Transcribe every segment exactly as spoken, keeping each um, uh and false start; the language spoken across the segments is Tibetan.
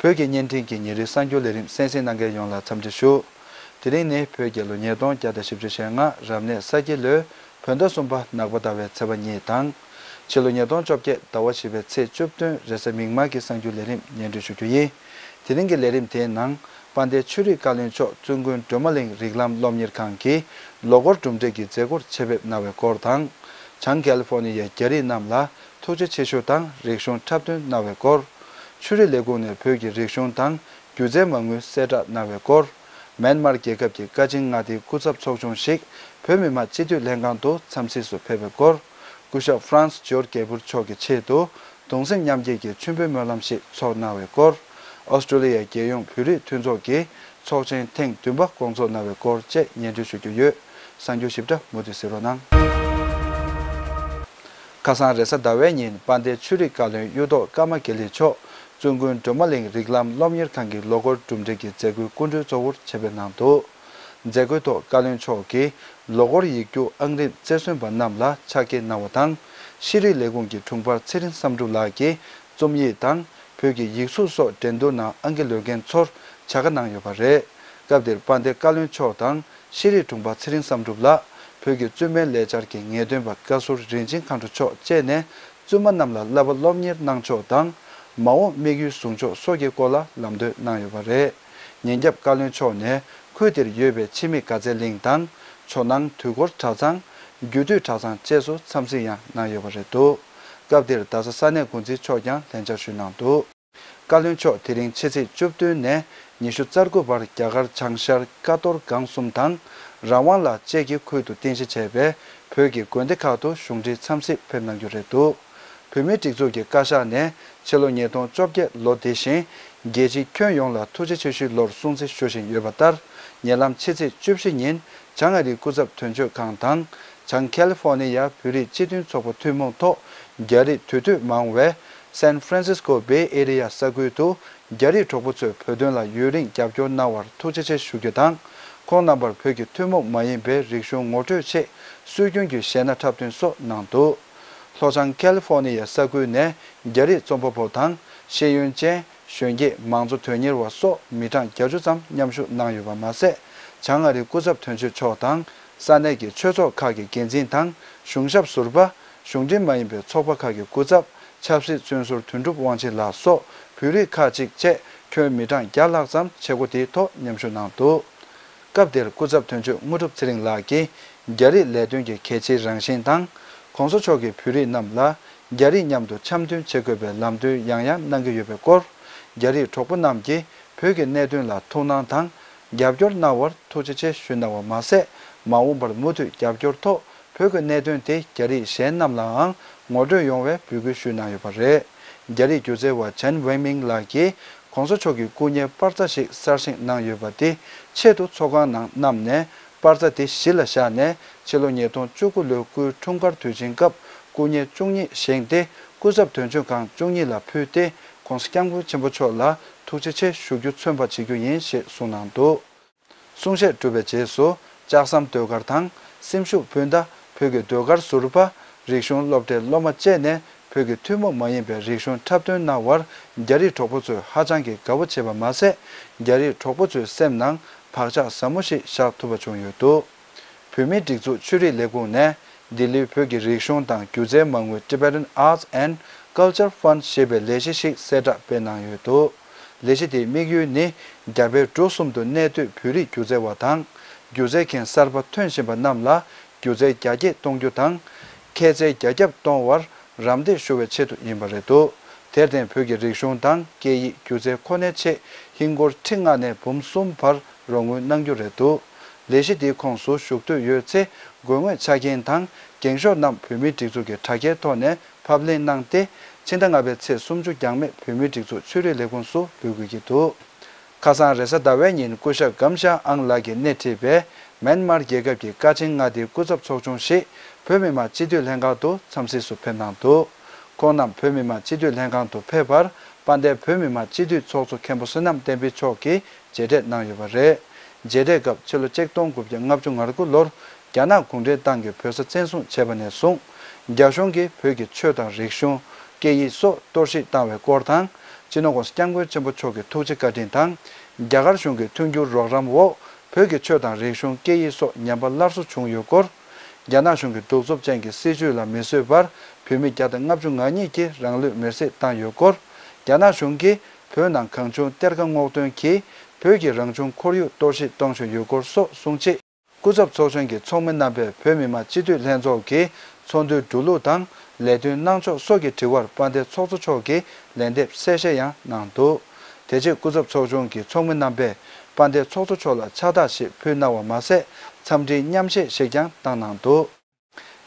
བོད་ཀྱི་བརྙན་འཕྲིན་གྱི་ཉིན་རེའི་གསར་འགྱུར་ལས་རིམ་གསན་གཟིགས་གནང་མཁན་ཡོངས་ལ་འཚམས་འདྲི་ཞུ། དེ་རིང་ནི་བོད་རྒྱལ་ལོ་ཉིས་སྟོང་བརྒྱ་དང་བཞི་བཅུ་ཞེ་ལྔ་རབ་གནས་ས་ཁྱི་ལོའི་བོད་ཟླ་གསུམ་པ་ནག་པ་ཟླ་བའི་ཚེས་པ་གཉིས་དང་། ཕྱི་ལོ་ཉིས་སྟོང་བཅོ་བརྒྱད་ཟླ་བ་བཞི་པའི་ཚེས་བཅུ་བདུན་རེས་གཟའ་མིག་དམར་གྱི་གསར་འགྱུར་ལས་རིམ་སྙན་སྒྲོན་ཞུ་རྒྱུ་ཡིན། དེ་རིང་གི་ལས་རིམ་དེའི་ནང་། དཔལ་ལྡན་ཆོས་རིག་བཀའ་བློན་མཆོག་བཙུན་དགོན་སྒྲོལ་མ་གླིང་རིགས་ལམ་སློབ་གཉེར་ཁང་གི་ལོ་འཁོར་གྲུབ་འབྲས་ཀྱི་མཛད་སྒོར་ཆེད་ཕེབས་གནང་བའི་སྐོར་དང་། བྱང་ཀ་ལི་ཧྥོ་ནི་ཡའི་རྒྱ་རིགས་རྣམས་ལ་ཐུགས་རྗེ་ཆེ་ཞུ་དང་རིག་གཞུང་འཁྲབ་སྟོན་གནང་བའི་སྐོར། ཆོས་རིག་ལས་ཁུངས་ནས་བོད་ཀྱི་རིག་གཞུང་དང་སྒྱུ་རྩལ་མ་དངུལ་གསལ་བསྒྲགས་གནང་བའི་སྐོར། མན་མར་རྒྱལ་ཁབ་ཀྱི་ཀ་ཆེན་མངའ་སྡེའི་སྐུ་ཚབ་ཚོགས་ཆུང་ཞིག་བོད་མི་མང་སྤྱི་འཐུས་ལྷན་ཁང་དུ་འཚམས་གཟིགས་སུ་ཕེབས་པའི་སྐོར། སྐུ་ཞབས་ཧྥ་རན་སི་ཇོར་རྒྱལ་པོ་མཆོག་གི་ཆེད་དུ་གདུང་སེམས་མཉམ་སྐྱེད་ཀྱི་མཆོད་འབུལ་སྨོན་ལམ་ཞིག་ཚོགས་གནང་བའི་སྐོར། ཨོ་སི་ཀྲོ་ལི་ཡའི་རྒྱལ་ཡོངས་བོད་རིགས་མཐུན་ཚོགས་ཀྱི་ཚོགས་ཆེན་ཐེངས་བདུན་པ་སྐོང་ཚོགས་གནང་བའི་སྐོར་བཅས་སྙན་སྒྲོན་ཞུ་རྒྱུ་ཡོད། གསར་འགྱུར་ཞིབ་ཕྲ་མུ་མཐུད་གཟིགས་རོགས་གནང་། ཁ་སང་རེས་གཟའ་ཟླ་བའི་ཉིན་དཔལ་ལྡན་ཆོས་རིག་བཀའ་བློན་གཡུ་ཐོག་ཀརྨ་དགེ་ལེགས་མཆོག་བཙུན་དགོན་སྒྲོལ་མ་གླིང་རིགས་ལམ་སློབ་གཉེར་ཁང་གི་ལོ་འཁོར་གྲུབ་འབྲས་ཀྱི་མཛད་སྒོའི་སྐུ་མགྲོན་གཙོ་བོར་ཆེད་ཕེབས་གནང་འདུག། མཛད་སྒོའི་ཐོག་བཀའ་བློན་མཆོག་གིས་ལོ་འཁོར་ཡིག་རྒྱུགས་ཨང་རིམ་རྩེར་སོན་པ་རྣམས་ལ་ཕྱག་འཁྱེར་གནང་བ་དང་། ཤེས་རིག་ལས་ཁུངས་ཀྱི་དྲུང་འཕར་ཚེ་རིང་བསམ་གྲུབ་ལགས་ཀྱིས་རྩོམ་ཡིག་དང་བོད་ཀྱི་ཡིག་གཟུགས་སོགས་འགྲན་བསྡུར་ནང་ཨང་ཀི་ལོན་མཁན་ཚོར་བྱ་དགའ་གནང་ཡོད་པ་རེད། སྐབས་དེར་དཔལ་ལྡན་བཀའ་བློན་མཆོག་དང་ཤེས་རིག་དྲུང་འཕར་ཚེ་རིང་བསམ་གྲུབ་ལགས་བོད་ཀྱི་བཙུན་མའི་ལས་འཆར་གྱི་ངེས་སྟོན་པ་བཀའ་ཟུར་རིན་ཆེན་མཁའ་འགྲོ་མཆོག་བཅས་ནས། བཙུན་མ་རྣམས་ལ་བསླབ་པ་སློབ་གཉེར་གནང་ཕྱོགས་དང་། མ་འོངས་དམིགས་ཡུལ་བཟུང་ཕྱོགས་སོགས་ཀྱི་སྐོར་ལ་ལམ་སྟོན་གནང་ཡོད་པ་རེད། ཉིན་རྒྱབ་བཀའ་བློན་མཆོག་ནས་ཁུལ་དེར་ཡོད་པའི་འཆི་མེད་དགའ་ཚལ་གླིང་དང་། ཇོ་ནང་དུས་འཁོར་གྲྭ་ཚང་། རྒྱུད་སྟོད་གྲྭ་ཚང་བཅས་སུ་འཚམས་གཟིགས་ཡང་གནང་ཡོད་པ་རེད་འདུག། སྐབས་དེར་རྡ་ས་ས་གནས་འགོ་འཛིན་མཆོག་ཀྱང་ལྷན་བཅར་ཞུས་གནང་འདུག། བཀའ་བློན་མཆོག་དེ་རིང་ཕྱི་ཚེས་བཅུ་བདུན་ནས་ཉི་ཤུ་རྩ་དགུ་བར་རྒྱ་གར་བྱང་ཤར་ཀ་རྡོར་སྒང་གསུམ་དང་ར་ཝང་ལ་བཅས་ཀྱི་ཁུལ་དུ་རྟེན་གཞི་བྱས་པའི་བོད་ཀྱི་དགོན་སྡེ་ཁག་ཏུ་གཞུང་འབྲེལ་འཚམས་གཟིགས་ཕེབས་གནང་རྒྱུ་རེད་འདུག། བོད་མིའི་སྒྲིག་འཛུགས་ཀྱི་བཀའ་ཤག་ནས་ཕྱི་ལོ་ཉིས་སྟོང་བཅོ་བརྒྱད་ལོ་འདི་བཞིན་རྒྱལ་སྤྱིའི་ཁྱོན་ཡོངས་ལ་ཐུགས་རྗེ་ཆེ་ཞུའི་ལོར་སྲུང་བརྩི་ཞུ་བཞིན་ཡོད་པ་ལྟར། ཉེ་ལམ་ཕྱི་ཚེས་བཅུ་བཞི་ཉིན་བྱང་ཨ་རིའི་སྐུ་ཚབ་དོན་གཅོད་ཁང་དང་། བྱང་ཁ་ལི་ཧྥོ་ནི་ཡ་བོད་རིགས་སྤྱི་མཐུན་ཚོགས་པ་ཐུན་མོང་ཐོག་རྒྱ་རིགས་དུས་ཚོད་མང་བའི་San Francisco Bay Area ས་ཁུལ་དུ་རྒྱ་རིགས་གྲོགས་པོ་ཚོས་བོད་དོན་ལ་ཡུན་རིང་རྒྱབ་སྐྱོར་གནང་བར་ཐུགས་རྗེ་ཆེ་ཞུ་རྒྱུ་དང་། ཁོང་རྣམ་པར་བོད་ཀྱི་ཐུན་མོང་མ་ཡིན་པའི་རིག་གཞུང་ངོ་སྤྲོད་ཆེད་སྲོལ་རྒྱུན་གྱི་གཞས་སྣ་འཁྲབ་སྟོན་སོགས་གནང་འདུག། ལྷོ་བྱང་ཁ་ལི་ཧྥོ་ནི་ཡ་ས་ཁུལ་ནས་རྒྱ་རིགས་རྩོམ་པ་པོ་དང་ཤེས་ཡོན་ཅན། གཞོན་སྐྱེས། མང་གཙོ་དོན་གཉེར་བ་སོགས་མི་གྲངས་བརྒྱད་ཅུ་ཙམ་མཉམ་ཞུགས་གནང་ཡོད་པ་མ་ཟད། བྱང་ཨ་རིའི་སྐུ་ཚབ་དོན་གཅོད་མཆོག་དང་ས་གནས་ཀྱི་ཆོས་ཚོགས་ཁག་གི་འགན་འཛིན་དང་གཞུང་ཞབས་ཟུར་པ། གཞུང་འབྲེལ་མ་ཡིན་པའི་ཚོགས་པ་ཁག་གི་སྐུ་ཚབ། ཆབ་སྲིད་བཙོན་ཟུར་དོན་གྲུབ་དབང་ཆེན་ལགས་སོགས་བོད་རིགས་ཁག་ཅིག་བཅས་ཁྱོན་མི་གྲངས་བརྒྱ་ལྷག་ཙམ་བྱེད་སྒོ་དེའི་ཐོག་མཉམ་ཞུགས་གནང་འདུག། སྐབས་དེར་སྐུ་ཚབ་དོན་གཅོད་དངོས་གྲུབ་ཚེ་རིང་ལགས་ཀྱིས་རྒྱ་རིགས་ལས་དོན་གྱི་གལ་ཆེའི་རང་བཞིན་དང་། གོང་ས་མཆོག་གིས་བོད་རིགས་རྣམས་ལ་རྒྱ་རིགས་མཉམ་དུ་འཆམ་མཐུན་བྱེད་དགོས་པའི་ལམ་སྟོན་ཡང་ཡང་གནང་གི་ཡོད་པའི་སྐོར། རྒྱ་རིགས་གྲོགས་པོ་རྣམས་ཀྱིས་བོད་ཀྱི་གནད་དོན་ལ་ཐུགས་སྣང་དང་རྒྱབ་སྐྱོར་གནང་བར་ཐུགས་རྗེ་ཆེ་ཞུས་གནང་བ་མ་ཟད། མ་འོངས་པར་མུ་མཐུད་རྒྱབ་སྐྱོར་ཐོག་བོད་ཀྱི་གནད་དོན་དེ་རྒྱ་རིགས་གཞན་རྣམས་ལའང་ངོ་སྤྲོད་ཡོང་བའི་འབོད་སྐུལ་ཞུས་གནང་ཡོད་པ་རེད། རྒྱ་རིགས་སྒྱུ་རྩལ་བ་ཇན་ཝེ་མིང་ལགས་ཀྱིས་གོང་ས་མཆོག་གི་སྐུ་བརྙན་པར་རྩ་ཞིག་གསར་བཞེངས་གནང་ཡོད་པ་དེ་ཆེད་དུ་ཚོགས་ཁང་ནང་བསྣམས་ནས། པར་རྩ་དེ་གཞི་ལ་བཞག་ནས་ཕྱི་ལོ་ཉིས་སྟོང་བཅུ་དགུ་ལོའི་སྐུའི་འཁྲུངས་སྐར་དུས་ཆེན་སྐབས་སྐུ་བརྙན་བཅུ་གཉིས་བཞེངས་ཏེ། སྐུ་ཚབ་དོན་གཅོད་ཁང་བཅུ་གཉིས་ལ་ཕུལ་ཏེ། ྋགོང་ས་ྋསྐྱབས་མགོན་ཆེན་པོ་མཆོག་ལ་ཐུགས་རྗེ་ཆེ་ཞུ་རྒྱུ་མཚོན་པ་བྱེད་རྒྱུ་ཡིན་ཞེས་གསུངས་གནང་འདུག། གསུང་བཤད་གྲུབ་པའི་རྗེས་སུ། ལྕགས་ཟམ་ཟློས་གར་དང་། སེམས་ཤུགས་སྤུན་ཟླ། བོད་ཀྱི་ཟློས་གར་ཟུར་པ། རིག་གཞུང་སློབ་གྲྭའི་སློབ་མ་བཅས་ནས་བོད་ཀྱི་ཐུན་མོང་མ་ཡིན་པའི་རིག་གཞུང་འཁྲབ་སྟོན་གནང་བར་རྒྱ་རིགས་གྲོགས་པོ་ཚོས་ཧ་ཅང་གི་དགའ་པོ་བྱས་པ་མ་ཟད། རྒྱ་རིགས་གྲོགས་པོ་ཚོའི་སེམས་ནང་བག་ཆགས་ཟབ་མོ་ཞིག་བཞག་ཐུབ་པ་བྱུང་ཡོད་འདུག། བོད་མིའི་སྒྲིག་འཛུགས་ཆོས་རིག་ལས་ཁུངས་ནས་ལྡི་ལིའི་བོད་ཀྱི་རིག་གཞུང་དང་སྒྱུ་རྩལ་མ་དངུལ་Tibetan Arts and Culture Fund ཞེས་པའི་ལས་གཞི་ཞིག་གསལ་བསྒྲགས་སྤེལ་གནང་ཡོད་འདུག། ལས་གཞི་དེའི་དམིགས་ཡུལ་ནི། རྒྱ་བལ་འབྲུག་གསུམ་དུ་གནས་སྡོད་བོད་རིགས་སྒྱུ་རྩལ་བ་དང་། སྒྱུ་རྩལ་མཁན་གསར་པ་ཐོན་བཞིན་པ་རྣམས་ལ་སྒྱུ་རྩལ་རྒྱ་སྐྱེད་གཏོང་རྒྱུ་དང་། ཁྱད་ཚད་རྒྱ་ཁྱབ་གཏོང་བར་རམ་འདེགས་ཞུ་བའི་ཆེད་དུ་ཡིན་པ་རེད་འདུག། དེར་བརྟེན་བོད་ཀྱི་རིག་གཞུང་དང་སྐད་ཡིག་སྒྱུ་རྩལ་ཁོ་ནའི་ཆེད་ཧིན་སྒོར་ཁྲི་ལྔ་ནས་འབུམ་གསུམ་བར་རོགས་དངུལ་གནང་རྒྱུ་རེད་འདུག། ལས་གཞི་དེའི་ཁོངས་སུ་ཞུགས་འདོད་ཡོད་ཚེ་དགོས་ངེས་ཆ་རྐྱེན་དང་འགེངས་ཤོག་རྣམས་བོད་མིའི་སྒྲིག་འཛུགས་ཀྱི་དྲ་རྒྱའི་ཐོག་ནས་ཕབ་ལེན་གནང་སྟེ། ཕྱི་ཟླ་ལྔ་པའི་ཚེས་སུམ་ཅུ་འགྱངས་མེད་བོད་མིའི་སྒྲིག་འཛུགས་ཆོས་རིག་ལས་ཁུངས་སུ་འབུལ་དགོས་ཀྱི་འདུག། ཁ་སང་རེས་གཟའ་ཟླ་བའི་ཉིན་སྐུ་ཞབས་ཀམ་ཤ་ཨང་ལགས་ཀྱིས་སྣེ་ཁྲིད་པའི་མན་མར་རྒྱལ་ཁབ་ཀྱི་ཀ་ཆེན་མངའ་སྡེའི་སྐུ་ཚབ་ཚོགས་ཆུང་ཞིག་བོད་མི་མང་སྤྱི་འཐུས་ལྷན་ཁང་དུ་འཚམས་གཟིགས་སུ་ཕེབས་གནང་འདུག། ཁོང་རྣམས་བོད་མི་མང་སྤྱི་འཐུས་ལྷན་ཁང་དུ་ཕེབས་པར་དཔལ་ལྡན་བོད་མི་མང་སྤྱི་འཐུས་ཚོགས་གཙོ་མཁན་པོ་བསོད་ནམས་བསྟན་འཕེལ་མཆོག་གིས་མཇལ་འཕྲད་གནང་ཡོད་པ་རེད། མཇལ་འཕྲད་སྐབས་ཕྱི་ལོ་ཆིག་སྟོང་དགུ་བརྒྱ་ལྔ་བཅུ་ང་དགུ་ལོར་རྒྱ་ནག་གུང་ཁྲན་ཏང་གིས་བོད་ས་བཙན་བཟུང་བྱས་པ་ནས་བཟུང་། རྒྱ་གཞུང་གིས་བོད་ཀྱི་ཆོས་དང་རིག་གཞུང་། སྐད་ཡིག་སོགས་གཏོར་བཤིག་བཏང་བའི་སྐོར་དང་། སྤྱི་ནོར་༸གོང་ས་༸སྐྱབས་མགོན་ཆེན་པོ་མཆོག་གི་ཐུགས་རྗེ་བཀའ་དྲིན་དང་། རྒྱ་གར་གཞུང་གི་མཐུན་འགྱུར་རོགས་རམ་འོག་བོད་ཀྱི་ཆོས་དང་རིག་གཞུང་སྐད་ཡིག་སོགས་ཉམས་པ་སླར་གསོ་བྱུང་ཡོད་སྐོར། རྒྱ་ནག་གཞུང་གི་གདུག་རྩུབ་ཅན་གྱི་སྲིད་བྱུས་ལ་མི་བཟོད་པར་བོད་མི་བརྒྱ་དང་ལྔ་བཅུ་ང་གཉིས་ཀྱིས་རང་ལུས་མེར་སྲེག་བཏང་ཡོད་སྐོར། རྒྱ་ནག་གཞུང་གིས་བོད་ནང་གང་བྱུང་གཏེར་ཁ་སྔོག་འདོན་གྱིས་བོད་ཀྱི་རང་བྱུང་ཁོར་ཡུག་གཏོར་བཤིག་གཏོང་བཞིན་ཡོད་སྐོར་སོགས་གསུངས་རྗེས། སྐུ་ཚབ་ཚོགས་ཆུང་གི་ཚོགས་མི་རྣམ་པས་བོད་མི་མང་སྤྱི་འཐུས་ལྷན་ཚོགས་ཀྱི་ཚོགས་འདུའི་འགྲོ་ལུགས་དང་ལས་དོན་གནང་ཕྱོགས་སོགས་ཀྱི་དྲི་བར་དཔལ་ལྡན་ཚོགས་གཙོ་མཆོག་གིས་ལན་འདེབས་གསལ་བཤད་ཡང་གནང་འདུག་དེ་རྗེས་སྐུ་ཚབ་ཚོགས་ཆུང་གི་ཚོགས་མི་རྣམ་པས་དཔལ་ལྡན་ཚོགས་གཙོ་མཆོག་ལ་ཕྱག་རྟགས་ཤིག་ཕུལ་གནང་བ་མ་ཟད། འཚམས་འདྲིའི་མཉམ་གཞས་ཤིག་ཀྱང་བཏང་གནང་འདུག་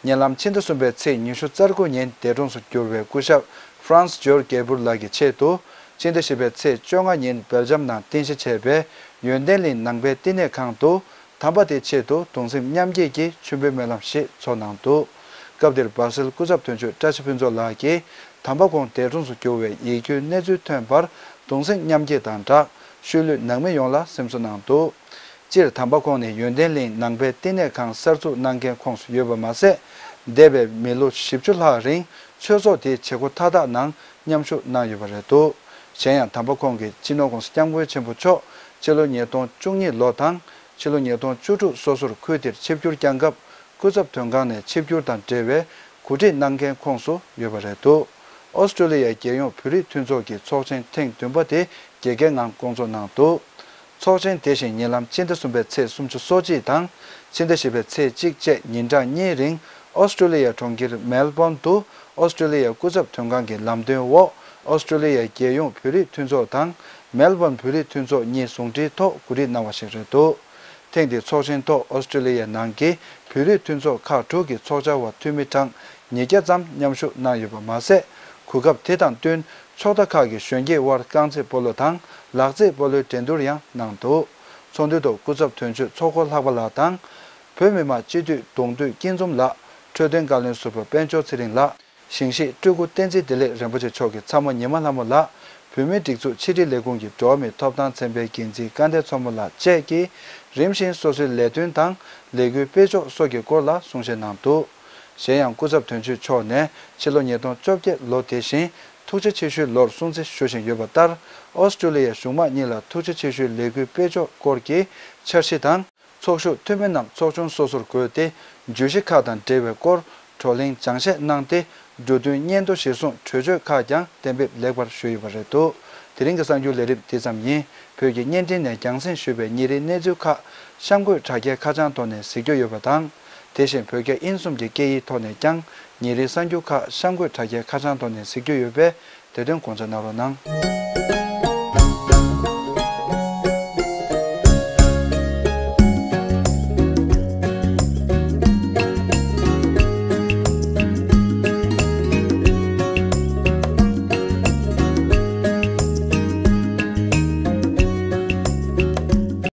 ཉེ་ལམ་ཕྱི་ཟླ་གསུམ་པའི་ཚེས་ཉི་ཤུ་རྩ་དགུ་ཉིན་འདས་གྲོངས་སུ་གྱུར་བའི་སྐུ་ཞབས་ཧྥ་རན་སི་ཇོར་གེ་བུར་ལགས་ཀྱི་ཆེད་དུ། ཕྱི་ཟླ་བཞི་པའི་ཚེས་བཅོ་ལྔ་ཉིན་སྦེལ་ཇམ་ནང་རྟེན་གཞི་བྱས་པའི་ཡོན་ཏན་གླིང་ནང་པའི་བསྟི་གནས་ཁང་དུ། དམ་པ་དེའི་ཆེད་དུ་གདུང་སེམས་མཉམ་སྐྱེད་ཀྱི་མཆོད་འབུལ་སྨོན་ལམ་ཞིག་ཚོགས་གནང་འདུག་སྐབས་དེར་སྦ་སེལ་སྐུ་ཚབ་དོན་གཅོད་བཀྲ་ཤིས་ཕུན་ཚོགས་ལགས་ཀྱིས། དམ་པ་ཁོང་འདས་གྲོངས་སུ་གྱུར་བའི་ཡིད་སྐྱོའི་གནས་ཚུལ་ཐོན་པར་གདུང་སེམས་མཉམ་སྐྱེད་དང་སྦྲགས། ཤུལ་ལུས་ནང་མི་ཡོངས་ལ་སེམས་གསོ་གནང་འདུག་སྤྱིར་དམ་པ་ཁོང་ནི་ཡོན་ཏན་གླིང་ནང་པའི་བསྟི་གནས་ཁང་གསར་འཛུགས་གནང་མཁན་ཁོངས་སུ་ཡོད་པ་མ་ཟད། འདས་པའི་མི་ལོ་བཞི་བཅུ་ལྷག་རིང་ཆོས་ཚོགས་དེའི་བྱེད་སྒོ་མཐའ་དག་ནང་མཉམ་ཞུགས་གནང་ཡོད་པ་རེད་འདུག་གཞན་ཡང་དམ་པ་ཁོང་གིས་སྤྱི་ནོར་༸གོང་ས་༸སྐྱབས་མགོན་ཆེན་པོ་མཆོག་ཕྱི་ལོ་ཉིས་སྟོང་བཅུ་གཉིས་ལོ་དང་ཕྱི་ལོ་ཉིས་སྟོང་བཅུ་དྲུག་སོ་སོར་ཁུལ་དེར་ཆིབས་བསྒྱུར་བསྐྱངས་སྐབས། སྐུ་ཚབ་དོན་ཁང་ནས་ཆིབས་བསྒྱུར་དང་འབྲེལ་བའི་གོ་སྒྲིག་གནང་མཁན་ཁོངས་སུ་ཡོད་པ་རེད་འདུག་ཨོ་སི་ཀྲོ་ལི་ཡའི་རྒྱལ་ཡོངས་བོད་རིགས་མཐུན་ཚོགས་ཀྱི་ཚོགས་ཆེན་ཐེངས་བདུན་པ་དེ་རྒྱལ་ཁའི་ངང་བསྐོང་ཚོགས་གནང་འདུག་ཚོགས་ཆེན་དེ་བཞིན་ཉེ་ལམ་ཕྱི་ཟླ་གསུམ་པའི་ཚེས་སུམ་ཅུ་སོ་གཅིག་དང་ཕྱི་ཟླ་བཞི་པའི་ཚེས་གཅིག་བཅས་ཉིན་གྲངས་གཉིས་རིང་ཨོ་སི་ཀྲོ་ལི་ཡའི་གྲོང་ཁྱེར་མེལ་བོན་དུ་ཨོ་སི་ཀྲོ་ལི་ཡའི་སྐུ་ཚབ་དོན་ཁང་གི་ལམ་སྟོན་འོག་ཨོ་སི་ཀྲོ་ལི་ཡའི་རྒྱལ་ཡོངས་བོད་རིགས་མཐུན་ཚོགས་དང་མེལ་བོན་བོད་རིགས་མཐུན་ཚོགས་གཉིས་ཟུང་འབྲེལ་ཐོག་གོ་སྒྲིག་གནང་བ་ཞིག་རེད་འདུག་ཐེངས་འདིའི་ཚོགས་ཆེན་ཐོག་ཨོ་སི་ཀྲོ་ལི་ཡའི་ནང་གི་བོད་རིགས་མཐུན་ཚོགས་ཁག་དྲུག་གི་ཚོགས་བཅར་བ་འཐུས་མི་གྲངས་ཉིས་བརྒྱ་ཙམ་མཉམ་ཞུགས་གནང་ཡོད་པ་མ་ཟད། གོ་སྐབས་དེ་དང་བསྟུན་ཕྱོགས་མཐའ་ཁག་གི་གཞོན་སྐྱེས་དབར་རྐང་རྩེད་སྤོ་ལོ་དང་ལག་རྩེད་སྤོ་ལོའི་འགྲན་བསྡུར་ཡང་གནང་འདུག་ཚོགས་འདུའི་ཐོག་སྐུ་ཚབ་དོན་གཅོད་ཚོགས་འཁོར་ལྷག་པ་ལགས་དང་། བོད་མི་མང་སྤྱི་འཐུས་གདོང་འདུས་སྐྱིད་འཛོམས་ལགས། འཕྲོད་བསྟེན་བཀའ་བློན་ཟུར་པ་དཔལ་འབྱོར་ཚེ་རིང་ལགས། ཞིང་གཤེགས་སྤྲུལ་སྐུ་བསྟན་འཛིན་བདེ་ལེགས་རིན་པོ་ཆེ་མཆོག་གི་ཚ་མོ་ཉི་མ་ལྷ་མོ་ལགས། བོད་མིའི་སྒྲིག་འཛུགས་ཕྱི་དྲིལ་ལས་ཁུངས་ཀྱི་འགྲོ་བ་མིའི་ཐོབ་ཐང་ཚན་པའི་འགན་འཛིན་སྐལ་ལྡན་མཚོ་མོ་ལགས་བཅས་ཀྱིས་རིམ་བཞིན་སོ་སོའི་ལས་དོན་དང་ལས་འགུལ་སྤེལ་ཕྱོགས་སོགས་ཀྱི་སྐོར་ལ་གསུང་བཤད་གནང་འདུག་གཞན་ཡང་སྐུ་ཚབ་དོན་གཅོད་མཆོག་ནས་ཕྱི་ལོ་ཉིས་སྟོང་བཅོ་བརྒྱད་ལོ་དེ་བཞིན་ཐུགས་རྗེ་ཆེ་ཞུའི་ལོར་སྲུང་བརྩི་ཞུ་བཞིན་ཡོད་པ་ལྟར། ཨོ་སི་ཀྲོ་ལི་ཡའི་གཞུང་དམངས་གཉིས་ལ་ཐུགས་རྗེ་ཆེ་ཞུའི་ལས་འགུལ་སྤེལ་ཕྱོགས་སྐོར་གྱི་འཆར་གཞི་དང་། ཚོགས་ཞུགས་འཐུས་མི་རྣམས་ཚོགས་ཆུང་སོ་སོར་བགོས་ཏེ་བརྗོད་གཞི་ཁག་དང་འབྲེལ་བའི་སྐོར་བགྲོ་གླེང་སྦྱང་བཤད་གནང་སྟེ། འབྲུ་དོན་སྙན་ཐོ་གཞིར་བཟུང་གྲོས་ཆོད་ཁག་ཀྱང་གཏན་འབེབས་ལེགས་པར་ཞུས་ཡོད་པ་རེད་འདུག་དེ་རིང་གི་གསར་འགྱུར་ལས་རིམ་འདི་ཙམ་ཡིན། བོད་ཀྱི་བརྙན་འཕྲིན་ནས་རྒྱང་སྲིང་ཞུས་པའི་ཉིན་རེའི་གནས་ཚུལ་ཁག་གཤམ་འཁོད་དྲ་རྒྱའི་ཁ་བྱང་ཐོག་ནས་གཟིགས་རྒྱུ་ཡོད་པ་དང་། དེ་བཞིན་བོད་རྒྱ་དབྱིན་གསུམ་གྱི་སྐད་ཡིག་ཐོག་ནས་ཀྱང་ཉིན་རེའི་གསར་འགྱུར་ཁག་གཤམ་འཁོད་དྲ་རྒྱའི་ཁ་བྱང་ཐོག་ནས་གཟིགས་རྒྱུ་ཡོད་པས་དེ་དོན་དགོངས་འཇགས་གནང་རོགས་གནང་།